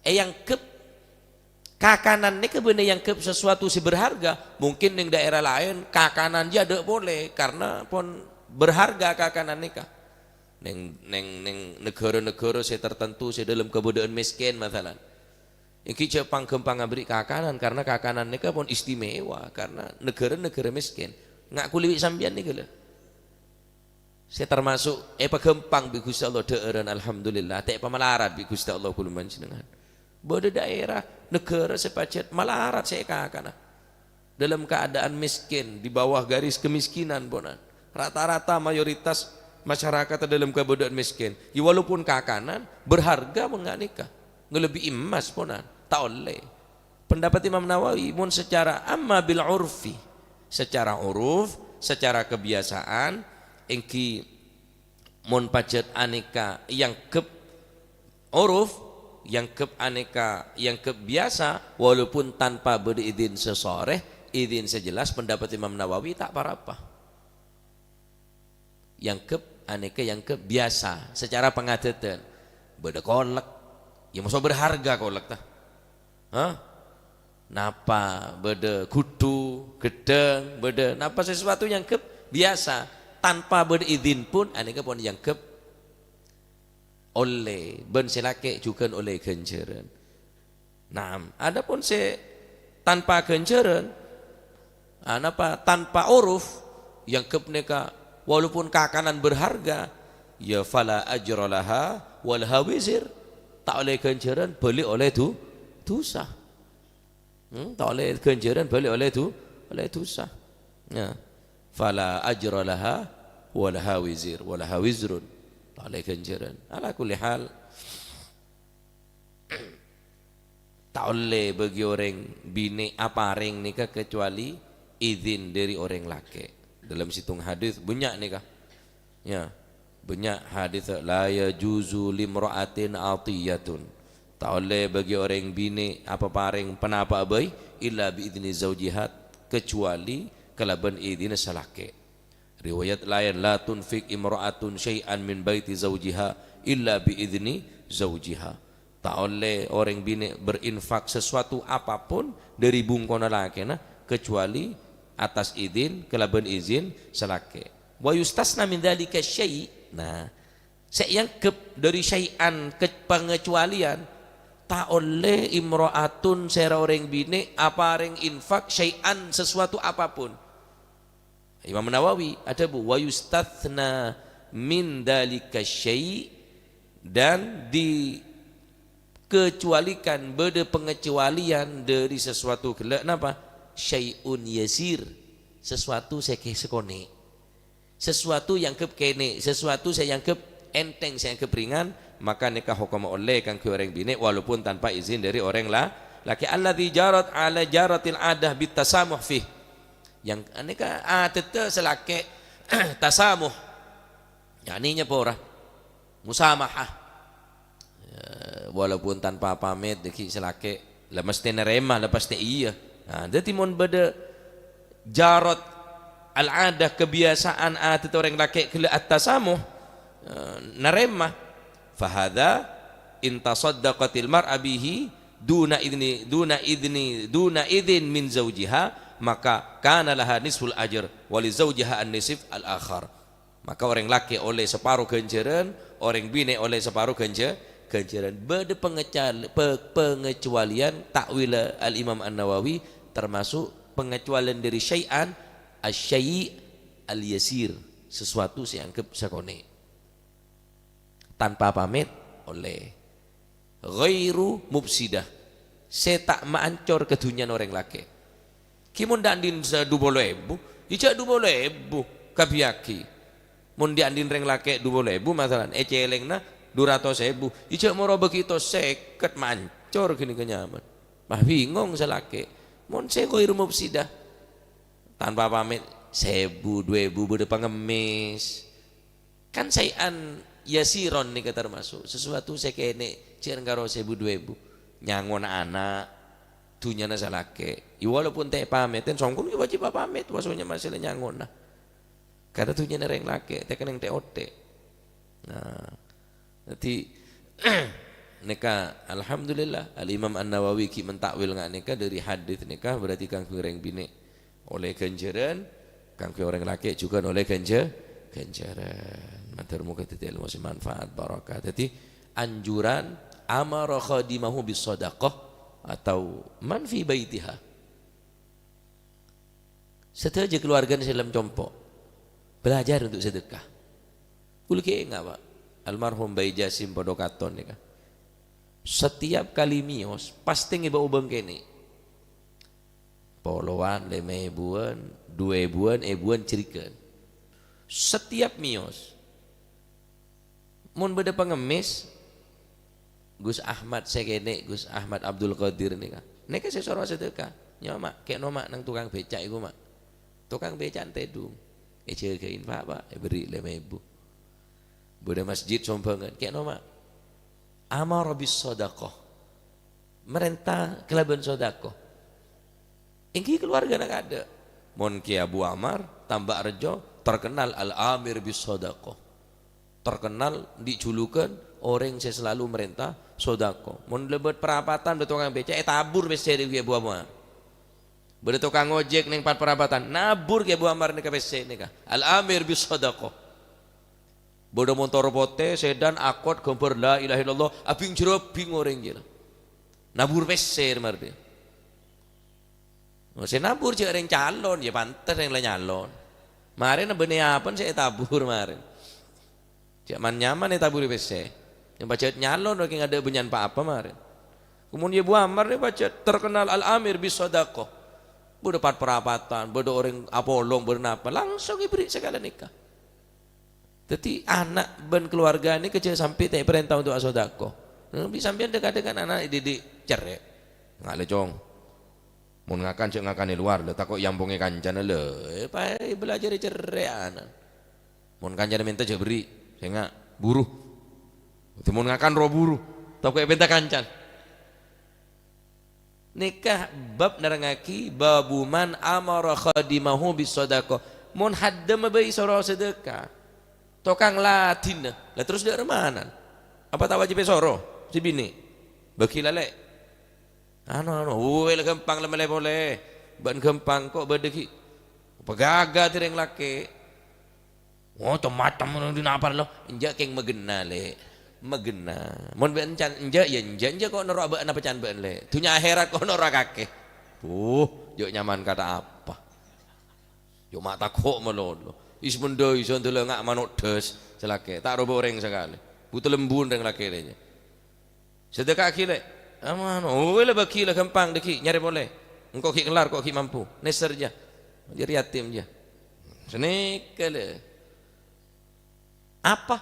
èanggep kakanan nèka bânnè èanggep sesuatu sè berharga. Mungkin neng daerah laèn kakanan jâ' adâ' polè karna pon berharga kakanan nèka. Neng, neng, neng negara-negara sè tertentu sè dâlem kabâdâ'ân mèskèn, masalan. Èngghi jâ' pang-ghâmpang aberri' kakanan, karna kakanan nèka pon istimewa, karna negara-negara mèskèn. Nga' kulâ bi' sampèyan nèka, lho. Sè termasuk èpaghâmpang bi' Ghustè Allah dhâ'ârân, alhamdulillah, ta' èpamalarat bi' Ghustè Allah kulâ panjhennengngan. Bâdâ daerah, negara sè pajhât malarat sè èkakana. Dalam keadaan miskin, di bawah garis kemiskinan, ponan. Rata-rata mayoritas masyarakat dalam kabâdâ'ân miskin. Ya, walaupun kakanan, berharga mènga' nèka. Ngalebbi'i emmas, ponan. Ta' ollè. Pendapat Imam Nawawi, mon secara amma bil urfi, secara uruf, secara kebiasaan, èngghi mon pajhât anèka èanggep uruf, èanggep anèka, èanggep biasa, walaupun tanpa bâdâ idin sè sareh, idin sè jelas, pendapat Imam Nawawi ta' pa-rapa. Èanggep anèka èanggep biasa, secara pengadatan. Bâdâ kolek, ya, maso' berharga kolek, ta? Hah? Napa bâdâ ghudhu, ghedhâng, bâdâ napa sesuatu èanggep biasa, tanpa bâdâ idin pun, anèka pon èanggep ollè, bân sè lakè' jhughân ollè ghânjhârân. Naam, adapun sè tanpa ghânjhârân, ah, napa tanpa uruf, èanggep nèka walaupun kakanan berharga, ya fala ajra laha wa laha wizr. Ta' ollè ghânjhârân, bâli ollè du-, dusa. Hmm, ta' ollè ghânjhârân, bâli ollè du-, ollè dusa. Ya. Fala ajra laha wa laha wizr, wa laha wizrun. Ta' ollè ghânjhârân. Ala kulli hal, Ta' ollè bagi orèng binè' aparèng nèka kecuali idin dhâri orèng lakè'. Dalam sèttong hadis bânnya' nèka. Ya, bânnya' hadis, "La yajuzu limra'atin atiyatun." Ta' ollè bagi orèng binè' apaparèng ponapa bhâi, "illa bi idzni zaujiha," kecuali kalabân idinna sè lakè'. Riwayat laèn, "La tunfiq imra'atun syai'an min baiti zaujiha illa bi idzni zaujiha." Ta' ollè orèng binè' berinfak sesuatu apapun dhâri bungkona lakèna kecuali atas idin, kalabân idin sè lakè'. "Wa yustasna min dzalika syai'." Nah, sè èangghep dhâri syai'an ke-, pangecualian, ta' ollè imra'atun sèra orèng binè' aparèng infak syai'an sesuatu apapun. Imam Nawawi adhâbu, "Wa yustatsna min dzalika syai'," dan dikecualikan, bâdâ pangecualian dhâri sesuatu ghellâ'. Napa? "Syai'un yasir," sesuatu sè kè-, sakonè'. Sesuatu sè èangghep kènè', sesuatu sè èangghep ènthèng, sè èangghep ringan, maka nèka hokomma ollè kaangghuy orèng binè', walaupun tanpa izin dhâri orèng la-, lakè'. "Alladzi jarat ala jaratil adah bit tasamuh fih." Yang anèka adâddhâ sè lakè' tasamuh, yakni nyepora, musamahah. Ya, walaupun tanpa pamit, dhâggi' sè lakè', la mestè narèma, la pastè iyâ. Nah, dhâddhi mon bâdâ jarat al-adah, kebiasaan adat orèng lakè' ghellâ' at-tasamuh, eh, narèma, "Fahadza in tasaddaqatil mar'a bihi duna idni, duna idni, duna idin min zaujiha, maka kana laha nisful ajr, wa li zaujiha an-nisf al-akhar." Maka orèng lakè' ollè saparo ghânjhârân, orèng binè' ollè saparo ghânjhâ-, ghânjhârân. Bâdâ pangecal-, pe-, pangecualian ta'wil Al-Imam An-Nawawi, termasuk pangecualian dhâri syai'an, asy-syai' al-yasir, sesuatu sè èangghep sakonè'. Tanpa pamit, ollè. Ghairu mufsidah, sè ta' maancor ka dhunnyana orèng lakè'. Ghi mon dâ' andin sa-, du polo èbu, ijâ' du polo èbu kabiyâghi. Mon dâ' andin rèng lakè' du polo èbu, masalan, ècèlèngna du ratos èbu, ijâ' moro bâghi to sèket, maancor ghânèka nyaman. Mah bingong sè lakè'. Mon sè ghairu mufsidah, tanpa pamit, sèbu, du èbu, bâdâ pangemmès. Kan syai'an yasiron nèka termasuk sesuatu sè kènè', jhâ' karo sèbu du èbu. Nyangona ana', dhunnyana sè lakè'. Ya, walaupun ta' èpamètè, songghuna wajib apamit, wasonnya masalah nyangona. Karena dhunnyana rèng lakè', ta' kennèng tè'-ottè'. Nah, dhâddhi, nèka, alhamdulillah, Al-Imam An-Nawawi ghi' mentakwil nga' nèka dhâri hadits nèka, berarti kaangghuy rèng binè'. Ollè ghânjhârân, kaangghuy orèng lakè' jhughân ollè ghânjhâ-, ghânjhârân. Mator moghâ dhâddhi èlmo sè manfaat, barokah. Dhâddhi, anjuran amara khadimahu bis shadaqah atau man fi baitiha. Sadhâjâ kalowarghâna sè dâlem compo', belajar untuk sedekah. Kaulâ ghi' enga', Pak. Almarhum Bayi Jasim padâ katon nèka. Setiap kali miyos, pastè ngèbâ obâng kènè'. Polowan, lèma èbuwân, du èbuwân, èbuwân jhârigân. Setiap miyos. Mon bâdâ pangemmès, Gus Ahmad sè kènè', Gus Ahmad Abdul Qadir nèka. Nèka sè soro sedekah. Nyo, Ma', kèno, Ma', nang tokang bèca' iku, Ma'. Tokang bèca' tèdung. Èjâgâi, Pa', Pa', èberri' lèma èbu. Bâdâ masjid sombhângan. Kèno, Ma'. Amara bis shadaqah. Marènta kalabân sodako. Èngghi kalowarghâna kaadâ'. Mon Kè Abu Ammar, Tambak Rejo, terkenal Al-Amir bis Sodako. Terkenal andi' julukan orèng sè selalu marènta sodako. Mon lèbât parapatan, bâdâ tokang bèca', ètabur pèssè dâ' Kè Abu Ammar. Bâdâ tokang ojek neng pat-, parapatan, nabur Kè Abu Ammar nèka pèssè nèka. Al-Amir bis Sodako. Bâdâ montor potè, sedan, akot, ghâmbhâr la ilaha illallah, abhing-jhârâbhing orèng ghi la. Nabur pèssè marè. Sè nabur jhâ' rèng calon, ya pantes rèng la nyalon. Marèna bânnè apana sè ètabur marèna. Jhâ' man-nyaman ètaburè pèssè. Yang pajhât nyalon, rèng adâ' bânnya'an pa-apa marèna. Kemon Abu Ammar nè pajhât terkenal Al-Amir bis Sodako. Bâdâ pat-, parapatan, bâdâ orèng apolong, bâdâ napa, langsung èberri' sakalè nèka. Dhâddhi, ana' bân kalowarghâ nèka jhâ' sampè' ta' èparènta untuk asodako. Bi' sampèyan dhâ-kadhâ kan ana' èdidik cerrè'. Nga' lè, Cong. Mon ngakan, jhâ' ngakan è lowar, lho, tako' èampongè kancana, lho. Eh, paè bâlâjhârâ cerrè'an. Mon kancana mènta, jhâ' berri'. Sènga', buru. Dhâddhi mon ngakan, rowa buru. Tako' èpènta kancana. Nèka bab nerrangngaghi, babu man amara khadimahu bis shadaqah. Mon haddhâmma bhâi soro sedekah. Tokang ladhinna. Lah terros dâ' remmanan? Apa ta' wajib èsoro? Sè binè'. Bâghi la, Lè'. Anu, anu, uwè la ghâmpang la mellè polè. Bâ'na ghâmpang ko' bâdâ ghi'. Pagâgâ dhâri rèng lakè'. Oh, cem-macem ngono dina apa lo? Enjâ' kèng maghenna, Lè'. Maghenna. Mon bâ'na can enjâ', ya enjâ', enjâ' ko' noro' bâ'na apa can bâ'na, Lè'. Dhunnya akhèrat ko' noro' kakè. Buh, jhâ' nyaman kata apa. Coma tako' malolo. Is mendai sandala nga' mano' das, sè lakè'. Ta' roba orèng sakalè. Buta lembun rèng lakè' rèya. Sedeka'aghi, Lè'. Aman. Oh, la bâghi la ghâmpang dâggi' nyarè polè. Engko' ghi' kellar, ko' ghi' mampu. Nèser, jâ. Jârèya yatim, jâ. Sanèka, Lè'. Apa?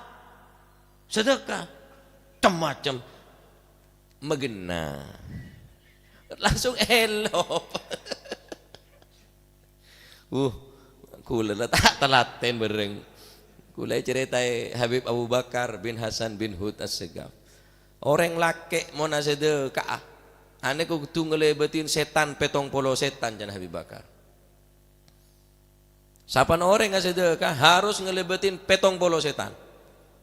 Sedekah. Cem-macem. Maghenna. Langsung èlop. Uh, kaulâ la ta' talatèn bhâreng. Kaulâ ècarètaè Habib Abu Bakar bin Hasan bin Hud As-Segaf. Orèng lakè' mon asedeka'a, anè kodhu ngalèbâdhi sètan pèttong polo sètan, can Habib Bakar. Sapan orèng asedeka'a harus ngalèbâdhi pèttong polo sètan.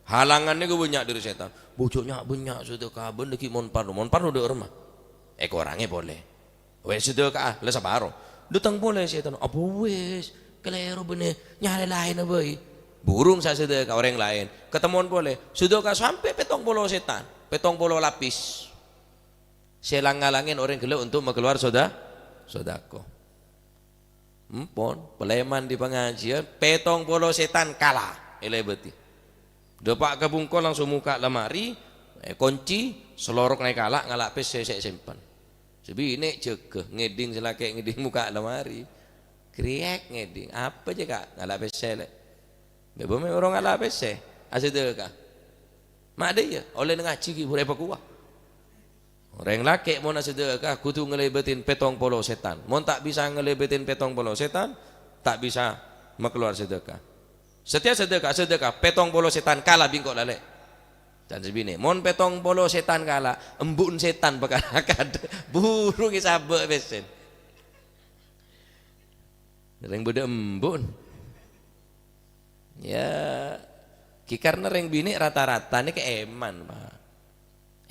Halangan nèko bânnya' dâri sètan. Bhuju' nya'-bânnya' sedeka'a bân dâggi' mon parlo, mon parlo dâ' remma. Èkorangè polè. Wes sedeka'a, la saparo. Dâteng polè sètan. Apa wes? Kalèro bânnè, nyarè laènna bhâi. Burung sa sedeka'a orèng laèn. Katemmowan polè. Sedeka'a sampè' pèttong polo sètan. Pèttong polo lapis. Sè lang-ngalangè orèng ghellâ' untuk makalowar soda-, sodako. Empon, palèman dâri pangajiân, pèttong polo sètan kala èlèbâdhi. Dâpa' ka bungko langsung mokka' lamari, èkonci, salorokna èkala', ngala' pèssè sè èsempen. Sè binè' jâgâ, ngèdhing sè lakè' ngèdhing mokka' lamari. Kriyèk ngèdhing, "Apa jâ, Ka'?" "Ngala' pèssè, Lè'." "Bâ, bâ, mè' bhuru ngala' pèssè, asedeka'a." "Ma' dâ' iyâ, ollè ngajhi ghi' bhuru èpakowa." Orèng lakè' mon asedeka'a kodhu ngalèbâdhi pèttong polo sètan. Mon ta' bisa ngalèbâdhi pèttong polo sètan, ta' bisa makalowar sedeka'a. Satèya sedeka'a, sedeka'a, pèttong polo sètan kala bi' engko' la, Lè'. Can sè binè', mon pèttong polo sètan kala, embu'en sètan bhâkal akad. Buru ngèsabâ' pèssèna. Rèng bâdâ embu'en. Ya, ghi karna rèng binè' rata-rata nèka èman, Pak.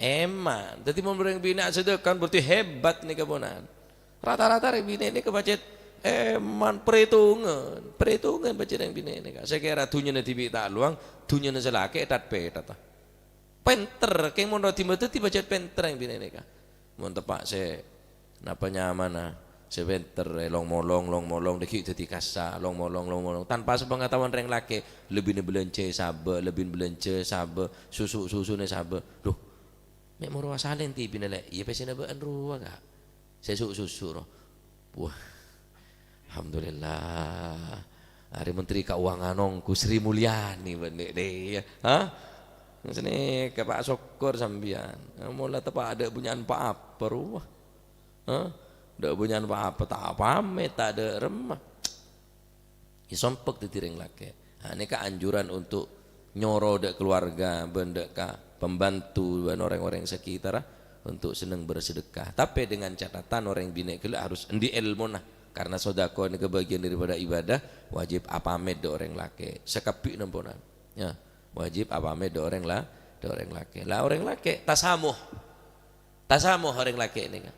Èman. Dâddhi mon rèng binè' asedeka'a berarti hebat nèka ponan. Rata-rata rèng binè' nèka pajhât èman, perhitungan. Perhitungan pajhât rèng binè' nèka. Sakèra dhunnyana dhibi' ta' lowang, dhunnyana sè lakè' tat-pètat. Pènter, kèng mon rodi madâddhi pajhât pènter rèng binè' nèka. Mon teppa' sè napa nyamana, sè pènter, eh, long-molong, long-molong, dâggi' dâddhi kassa', long-molong, long-molong. Tanpa sepengetahuan rèng lakè', lebbina bâlânjhâ sabâ, lebbina bâlânjhâ sabâ, susu-susuna sabâ. Loh, mè' moro asalèn tibina, Lè'? Iyâ, pèssèna bâ'ân rowa, Ka'. Sè su-, susu, ro. Wah. Alhamdulillah. Arè Menteri Keuangan ongghu Sri Mulyani bânnè, dè, ya. Hah? Sanèka, Pak, sokkor sampèyan. Mola teppa' adâ' bânnya'an pa-apa, rowa. Hah? Adâ' bânnya'an pa-apa, ta' pamèt, ta' adâ' remma. Èsompek dâddhi rèng lakè'. Nah, nèka anjuran untuk nyoro dâ' keluarga bân dâ' ka pembantu bân orèng-orèng sekitar untuk seneng bersedekah. Tapè dengan catatan orèng binè' ghellâ' harus endi' èlmona. Karena sodako nèka bagian daripada ibadah, wajib apamèt dâ' orèng lakè'. Sakabbhi nemponan. Ya, wajib apamèt dâ' orèng la-, dâ' orèng lakè'. La orèng lakè' tasamoh. Tasamoh orèng lakè' nèka.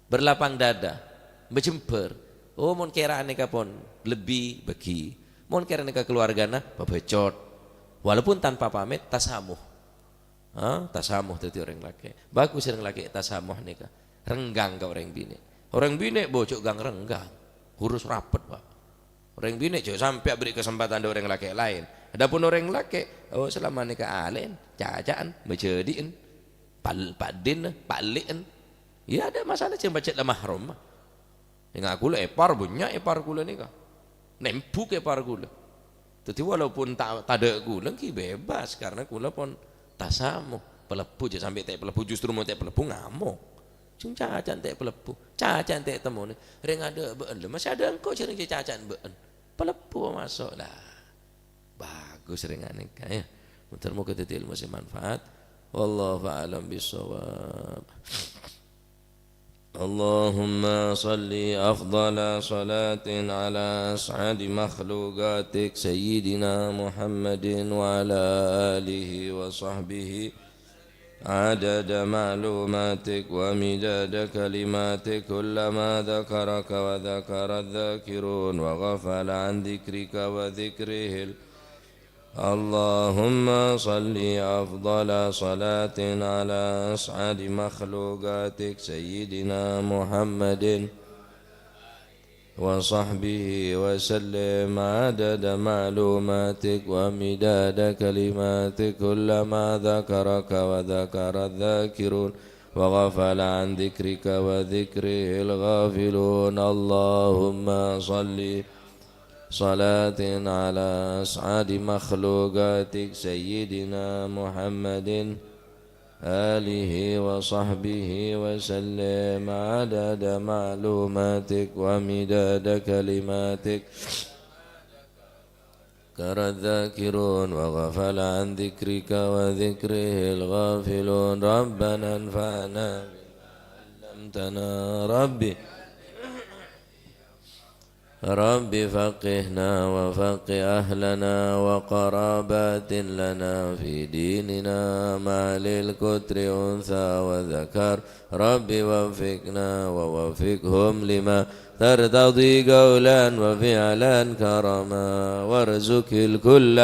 Berlapang dada, majembhâr. Oh, mon kèra nèka pon lebbi, bâgi. Mon kèra nèka keluargana, pabâcot. Walaupun tanpa pamit, tasamoh. Ha, tasamoh dâddhi orèng lakè'. Bagus orèng lakè' tasamoh nèka. Renggang ka orèng binè'. Orèng binè' bojhuk gang renggang. Hurus rapet, Pak. Orèng binè' jhâ' sampè' aberri' kasempadhân dâ' orèng lakè' laèn. Adapun orèng lakè', oh, salama nèka alè'en, caca'an, majhâdi'en, pal-, pa'dinna, pa'elli'en. Iyâ, adâ' masalah jhâ' pajhât la mahram. Enga' kaulâ èpar, bânnya' èpar kaulâ nèka. Nembhuk èpar kaulâ. Dâddhi, walaupun ta-, tadâ' kaulâ, ghi bebas, karena kaulâ pon tasamoh. Palebbhu jhâ' sampè' ta' palebbhu, justru mon ta' palebbhu ngamok. Sèng caca' ente' palebbhu, caca' ente' temmona. Rèng adâ' bâ'ân, lha masè adâ' engko' jârèng sè caca' bâ'ân. Palebbhu maso', la. Bagus rèng anèka, ya. Moghâ-moghâ dhâddhi ilmu sè manfaat. Wallahu a'lam bissawab. اللهم صل أفضل صلاة على أسعد مخلوقاتك سيدنا محمد وعلى آله وصحبه عدد معلوماتك ومداد كلماتك، كلما ذكرك وذكر الذاكرون وغفل عن ذكرك وذكره ال-، اللهم صل أفضل صلاة على أسعد مخلوقاتك سيدنا محمد وصحبه وسلم عدد معلوماتك ومداد كلماتك، كلما ذكرك وذكر الذاكرون وغفل عن ذكرك وذكره الغافلون. اللهم صل صلاة على أسعد مخلوقاتك سيدنا محمد آله وصحبه وسلم عدد معلوماتك ومداد كلماتك. ذكر الذاكرون وغفل عن ذكرك وذكره الغافلون. ربنا انفعنا بما علمتنا. رب رب فقهنا وفقه أهلنا وقرابات لنا في ديننا مع للكتر أنثى وذكر. رب وفقنا ووفقهم لما ترتضي قولا وفعلا كرما، وارزق الكل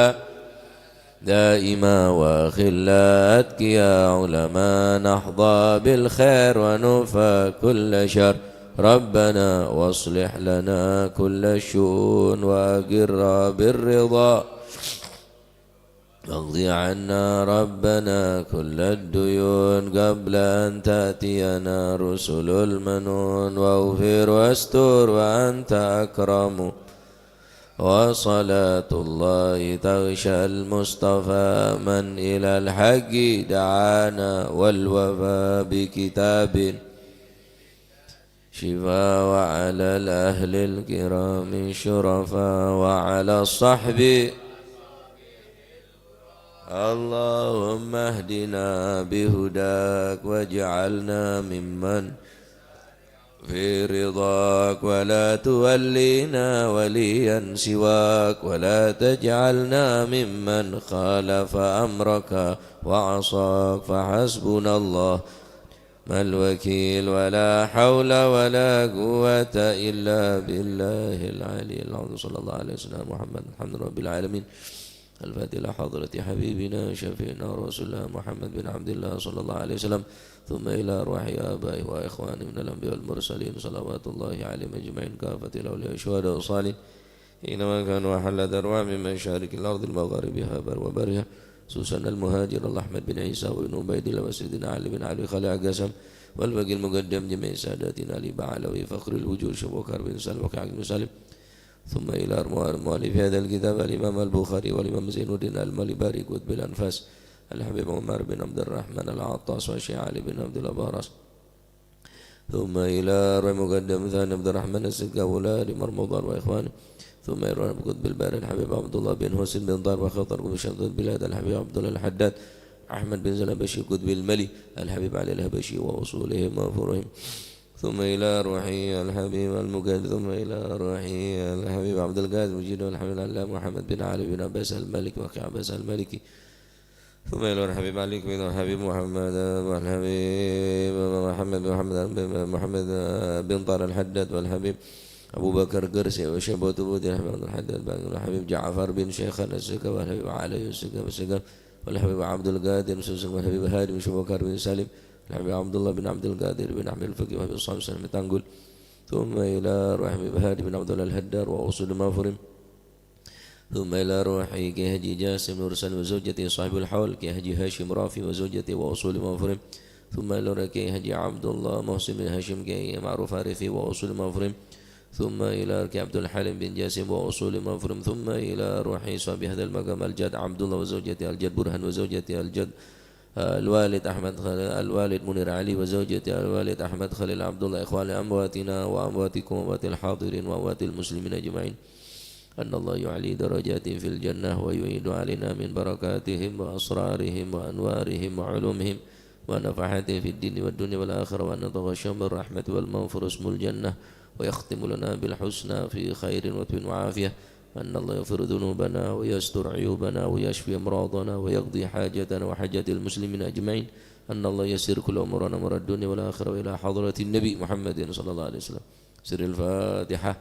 دائما وأخلاء أتقياء علماء نحظى بالخير ونكفى كل شر. ربنا واصلح لنا كل الشؤون وأقر بالرضا. واقض عنا ربنا كل الديون قبل أن تأتينا رسل المنون، واغفر واستر وأنت أكرم. وصلاة الله تغشى المصطفى من إلى الحق دعانا، والوفاء بكتاب شفاء، وعلى الأهل الكرام الشرفاء، وعلى الصحب. اللهم اهدنا بهداك واجعلنا ممن في رضاك، ولا تولينا وليا سواك، ولا تجعلنا ممن خالف أمرك وعصاك، فحسبنا الله ونعم الوكيل، ولا حول ولا قوة إلا بالله العلي العظيم. صلى الله على سيدنا محمد، الحمد لله رب العالمين. الفاتحة لحضرة حبيبنا شفيعنا رسول الله محمد بن عبد الله صلى الله عليه وسلم، ثم إلى أرواح آبائه وإخوانه من الأنبياء والمرسلين، صلوات الله عليهم أجمعين، كافة الأولياء والشهداء والصالحين، أينما كانوا وحلت أرواحهم من مشارق الأرض لمغاربها وبرها، خصوصا المهاجر أحمد بن عيسى وابن عبيد الله وسيدنا علي بن أبي خليل قسم، والباقي المقدم جميع ساداتنا الأباء علوي فخر الوجود شيخ بكر بن سالم وكي عبد المسلم، ثم إلى أرواح مؤلف هذا الكتاب الإمام البخاري والإمام زين الدين المالباري قطب الأنفاس الحبيب عمر بن عبد الرحمن العطاس والشيخ علي بن عبد الله باراس، ثم إلى أرواح مقدم ثاني عبد الرحمن السقاف وأولاده مرمضان وإخوانه، ثم إلى أرواح قطب الباري الحبيب عبد الله بن حسين بن طاهر وخطر قطب شمس البلاد الحبيب عبد الله الحداد، أحمد بن سلام بشير قطب الملي الحبيب علي الحبشي وأصولهم وفروعهم، ثم إلى روحي الحبيب المقدم، ثم إلى روحي الحبيب عبد القادر مجيد والحبيب العلامة محمد بن علي بن عباس المالكي وأخي عباس المالكي، ثم إلى الحبيب علي بن الحبيب محمد والحبيب محمد بن محمد بن محمد بن طاهر الحداد والحبيب أبو بكر قرسي وشيبة بوتي الحبيب عبد الحداد بن الحبيب جعفر بن شيخان السكة والحبيب علي السكة والسكة والحبيب عبد القادر بن سوسن والحبيب هادي بن شبكر بن سالم والحبيب عبد الله بن عبد القادر بن أحمد الفقي وحبيب الصالح سلمي تانقل، ثم إلى روح الحبيب هادي بن عبد الله الهدار وأصول مافورم، ثم إلى روح كي حجي جاسم نور سالم وزوجته صاحب الحول كي حجي هاشم رافي وزوجته وأصول مافورم، ثم إلى روح كي حجي عبد الله محسن بن هاشم كي معروف عارفي وأصول مافورم، ثم إلى روح كي عبد الحليم بن جاسم وأصول مافورم، ثم إلى روح صاحب هذا المقام الجد عبد الله وزوجته الجد برهان وزوجته الجد الوالد أحمد خليل، الوالد منير علي وزوجته، الوالد أحمد خليل عبد الله، إخوان أمواتنا وأمواتكم وأموات الحاضرين وأموات المسلمين أجمعين. أن الله يعلي درجاتهم في الجنة ويعيد علينا من بركاتهم وأسرارهم وأنوارهم وعلومهم ونفحاتهم في الدين والدنيا والآخرة، وأن يتغشاهم بالرحمة والمغفرة واسم الجنة، ويختم لنا بالحسنى في خير وطب وعافية، أن الله يغفر ذنوبنا ويستر عيوبنا ويشفي أمراضنا ويقضي حاجتنا وحاجات المسلمين أجمعين، أن الله ييسر كل أمورنا أمور الدنيا والآخرة وإلى حضرة النبي محمد صلى الله عليه وسلم. سر الفاتحة.